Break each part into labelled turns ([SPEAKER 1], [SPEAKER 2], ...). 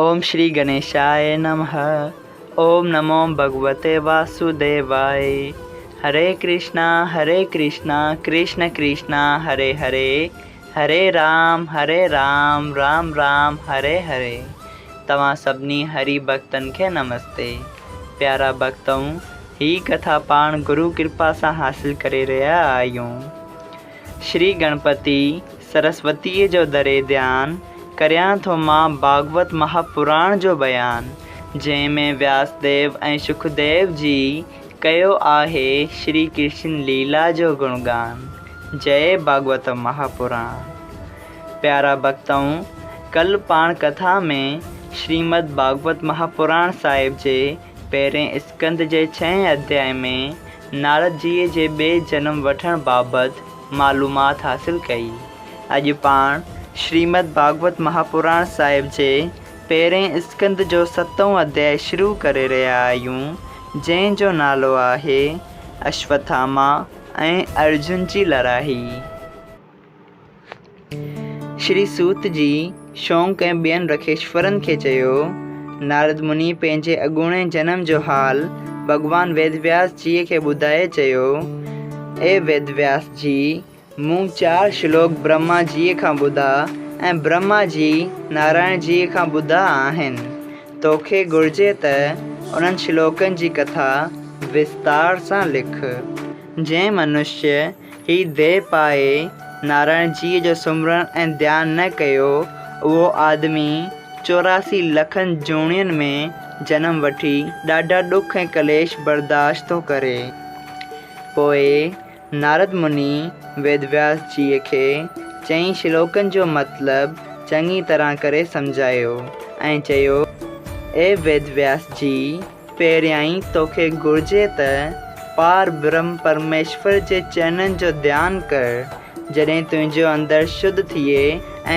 [SPEAKER 1] اوم شري گڻيشاء نمه اوم نمو ڀڳوتي واسوديواء هري ڪرشنا هري ڪرشنا ڪرشن ڪرشنا هري هري هري رام هري رام رام رام هري هري توهان سڀني هري ڀڳتن کي نمستي پيارا ڀڳتؤ هي ڪٿا پاڻ گرو ڪرپا سان حاصل ڪري رهيا آهيون شري گڻپتي سرسوتيء جو دري ڌيان، ڪريان ٿو مان ڀاڳوت مها پراڻ جو بيان، جنهن ۾ وياس ديو ۽ شڪديو جي ڪيو آهي شري ڪرشن ليلا جو گڻگان. جئي ڀاڳوت مها پراڻ. پيارا ڀڳتؤ! ڪلهه پاڻ ڪٿا ۾ شريمد ڀاڳوت مها پراڻ صاحب جي پهرين اسڪنڌ جي ڇهين اڌيائي ۾ نارد جيء جي ٻئي جنم وٺڻ بابت معلومات حاصل ڪئي. اڄ پاڻ شريمد ڀاڳوت مهاپراڻ صاحب جي پهرين اسڪنڌ جو ستون اڌيائي شروع ڪري رهيا آهيون، جنهن جو نالو آهي اشوٿاما ۽ ارجن جي لڙائي. شري سوت جي شونق ۽ ٻين رکيشورن کي چيو، نارد مني پنهنجي اڳوڻي جنم جو حال ڀڳوان ويدوياس جيء کي ٻڌائي چيو، اي ويدوياس جي! مون چار شلوڪ برهما جيء کان ٻڌا ۽ برهما جي نارائڻ جيء کان ٻڌا آهن. توکي گهرجي ته انهن شلوڪن جي ڪٿا وستار سان لک. جنهن منشيه هي ديهه پائي نارائڻ جيء جو سمرڻ ۽ ڌيان نه ڪيو، اهو آدمي 84 لکن جوڻين ۾ جنم وٺي ڏاڍا ڏک ۽ ڪليش برداشت ٿو ڪري. پوء نارد مني ويدوياس جيء کي چئين شلوڪن جو مطلب چڱي طرح ڪري سمجهايو ۽ چيو، اي ويدوياس جي! پهريائين توکي گهرجي ته پار برهم پرميشور جي چرنن جو ڌيان ڪر. جڏهن تنهنجو اندر شڌ ٿئي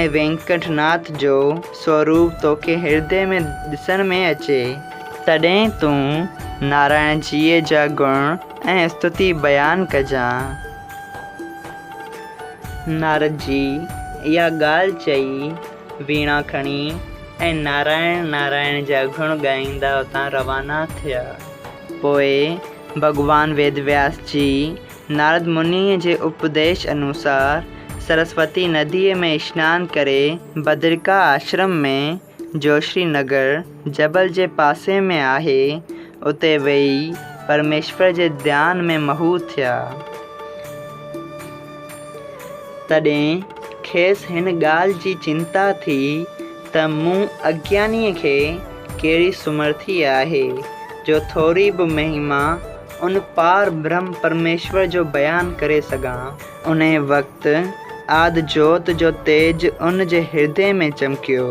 [SPEAKER 1] ۽ وينڪٽ ناٿ جو سوروپ توکي هردي ۾ ڏسڻ ۾ اچي، تڏهن تون نارائڻ جيء جا گڻ ۽ استتي بيان ڪجان. نارد جي اها ڳالهه چئي ويڻا کڻي ۽ نارائڻ نارائڻ جا گڻ ڳائيندا اتان روانا ٿيا. پوء ڀڳوان ويدوياس جي نارد منيء جي اپديش انوسار سرسوتي نديء ۾ اشنان ڪري بدرڪا آشرم ۾ جوشري نگر جبل جي پاسي ۾ آهي، اتي ويهي پرميشور جي ڌيان ۾ محو ٿيا. تڏهن کيس هن ڳالهه جي چنتا ٿي ته مون اگيانيء کي ڪهڙي سمرٿي آهي، جو ٿوري به مهما ان پار برهم پرميشور جو بيان ڪري سگهان. انهيء وقت آد جوت جو تيج ان جي هردي ۾ چمڪيو.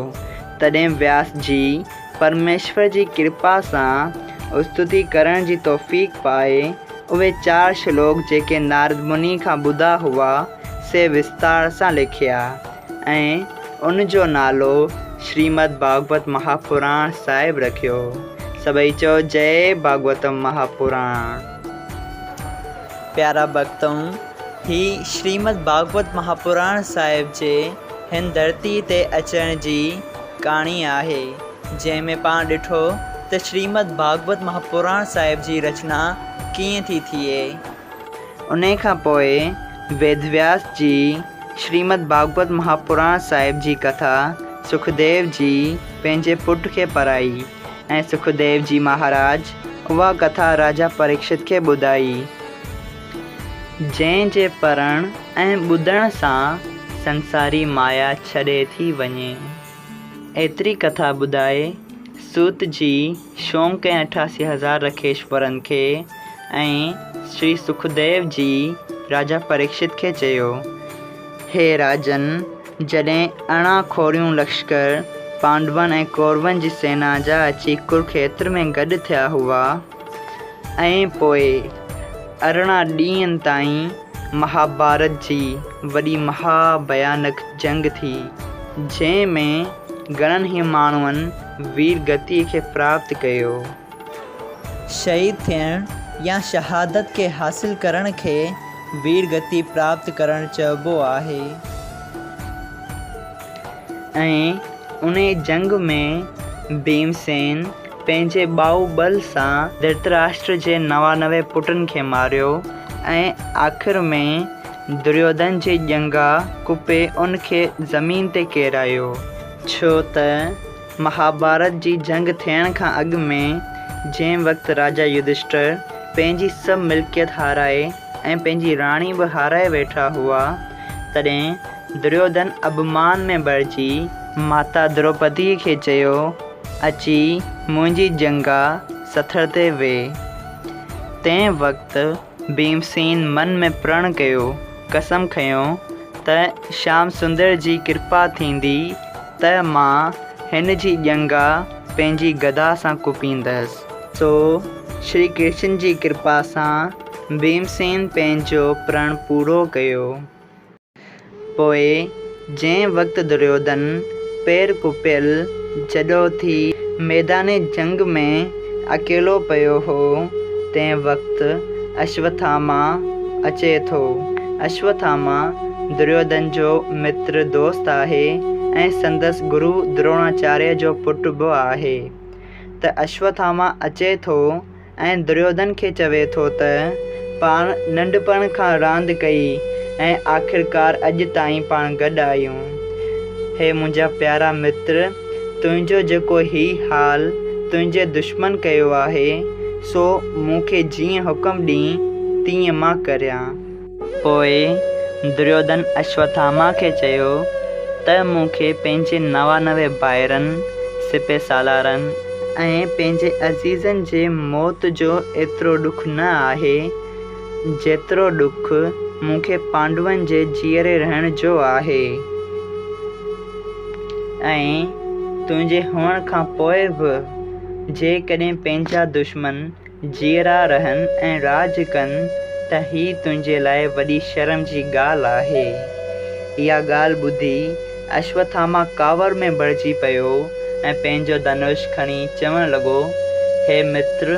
[SPEAKER 1] تڏهن وياس جي پرميشور جي ڪرپا سان استتي ڪرڻ جي توفيق پائي اهي چار شلوڪ جيڪي نارد مني کان ٻڌا هئا، سي وستار سان لکيا ۽ ان جو نالو شريمد ڀاڳوت مهاپراڻ صاحب رکيو. سڀئي چئو جئي ڀاڳوتم مهاپراڻ. پيارا ڀڳتؤ! هي شريمد ڀاڳوت مهاپراڻ صاحب جي هن ڌرتيء تي اچڻ جي ڪهاڻي آهي، جنهن ۾ پاڻ ڏٺو ته شريمد ڀاڳوت مهاپراڻ صاحب جي رچنا ڪيئن ٿي ٿئي. انهيء کان پوء ويدوياس جي شريمد ڀاڳوت مهاپراڻ صاحب جي ڪٿا سکديو جي پنهنجي پٽ کي پڙهائي ۽ سکديو جي مهاراج اها ڪٿا راجا پريڪشت کي ٻڌائي، جنهن جي پڙهڻ ۽ ٻڌڻ سان سنساري مايا ڇڏي ٿي وڃي. ايتري ڪٿا ٻڌائي سوت جي شونق ۽ 88 هزار رکيشورن کي ۽ شري سکديو جي راجا پريڪشت کي چيو، هي راجن! جڏهن اڻا کوريون لشڪر پانڊون ۽ ڪورون جي سينا جا اچي ڪرکيتر ۾ گڏ ٿيا هئا ۽ پوء 18 ڏينهن تائين مهاڀارت جي وڏي مها ڀيانڪ جنگ ٿي، جنهن ۾ گهڻن ئي ماڻهن وير گتيء کي پراپت ڪيو. شهيد ٿيڻ يا شهادت کي حاصل ڪرڻ کي وير گتي پراپت ڪرڻ چئبو آهي. ۽ انهيء جنگ ۾ ڀيمسين پنهنجي باهوبل سان ڌرتراشٽر جي 99 پٽن کي ماريو ۽ آخر ۾ دريوڌن جي ڄنگها ڪپي ان کي زمين تي ڪيرايو. ڇو ته مهاڀارت جي جنگ ٿيڻ کان اڳ ۾ جنهن وقت راجا يڌشٽر پنهنجي سڀ ملڪيت هارائي ۽ پنهنجي راڻي به هارائي ويٺا هئا، تڏهن دريوڌن اڀمان ۾ ڀرجي ماتا دروپديء کي چيو، اچي منهنجي ڄنگها سٿر تي ويهه. تنهن وقت ڀيمسين من ۾ پرڻ ڪيو، قسم کنيو ته شيام سندر جي ڪرپا ٿيندي ته مان هن جي ڄنگها پنهنجي گدا سان ڪپيندس. سو شري ڪرشن جي ڪرپا سان ڀيمسين پنهنجو پرڻ پورو ڪيو. پوء جنهن وقت دريوڌن پير ڪپيل جڏو ٿي ميدان جنگ ۾ اڪيلو پيو هو، تنهن وقت اشوٿاما اچي ٿو. اشوٿاما دريوڌن جو متر دوست آهي ۽ سندس گرو دروڻاچاريه جو پٽ به آهي. ته اشوٿاما اچي ٿو ۽ دريوڌن کي چوي ٿو ته پاڻ ننڍپڻ کان راند ڪئي ۽ آخرڪار اڄ تائين پاڻ گڏ آهيون. هي منهنجا پيارا متر، تنهنجو جيڪو هي حال تنهنجي دشمن ڪيو آهي، سو مون کي جيئن حڪم ڏين، تيئن مان ڪريان. پوء دريوڌن اشوٿاما کي چيو ته مون کي پنهنجي 99 ڀائرن، سپهه سالارن ۽ پنهنجي عزيزن جي موت جو ايترو ڏک نه آهي، جيترو ڏک مون کي پانڊون جي جيئري رهڻ جو آهي ۽ تنهنجي هئڻ کان پوء به جيڪڏهن پنهنجا دشمن جيئرا رهن ۽ راڄ ڪن ته هي تنهنجي لاء وڏي شرم جي ڳالهه آهي. اها ڳالهه ٻڌي اشوٿاما ڪاوڙ ۾ ڀرجي پيو ۽ پنهنجو ڌنش کڻي چوڻ لڳو، هي متر!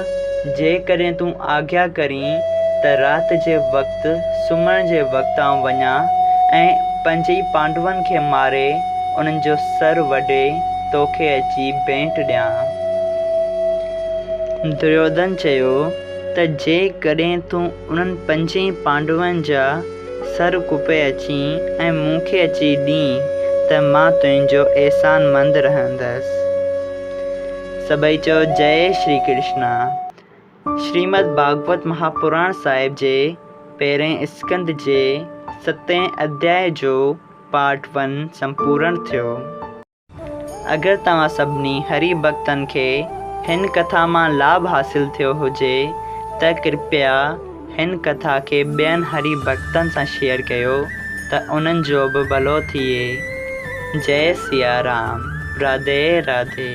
[SPEAKER 1] جيڪڏهن تون آگيا ڪرين ته رات جي وقت سمهڻ جي وقت آئون وڃان ۽ پنجئي پانڊون کي ماري انهن جو سر وڍي توکي اچي ڀينٽ ڏيان. دريوڌن چيو ته جيڪڏهن تون انهن پنجين پانڊون جا سر ڪپي اچين ۽ مون کي اچي ڏين ته مان تنهنجو احسانمند رهندس. سڀئي چئو جئي شري ڪرشنا. شريمد ڀاڳوت مهاپراڻ صاحب جي پهرئين اسڪنڌ جي ستين اڌيائي جو پارٽ ون سمپورڻ ٿيو. اگر توهان سڀني هري ڀڳتن کي هن ڪٿا مان لاڀ حاصل ٿيو هجي ته ڪرپيا هن ڪٿا کي ٻين هري ڀڳتن سان شيئر ڪيو ته انهن جو به ڀلو ٿئي. جئي سيا رام. راڌي راڌي.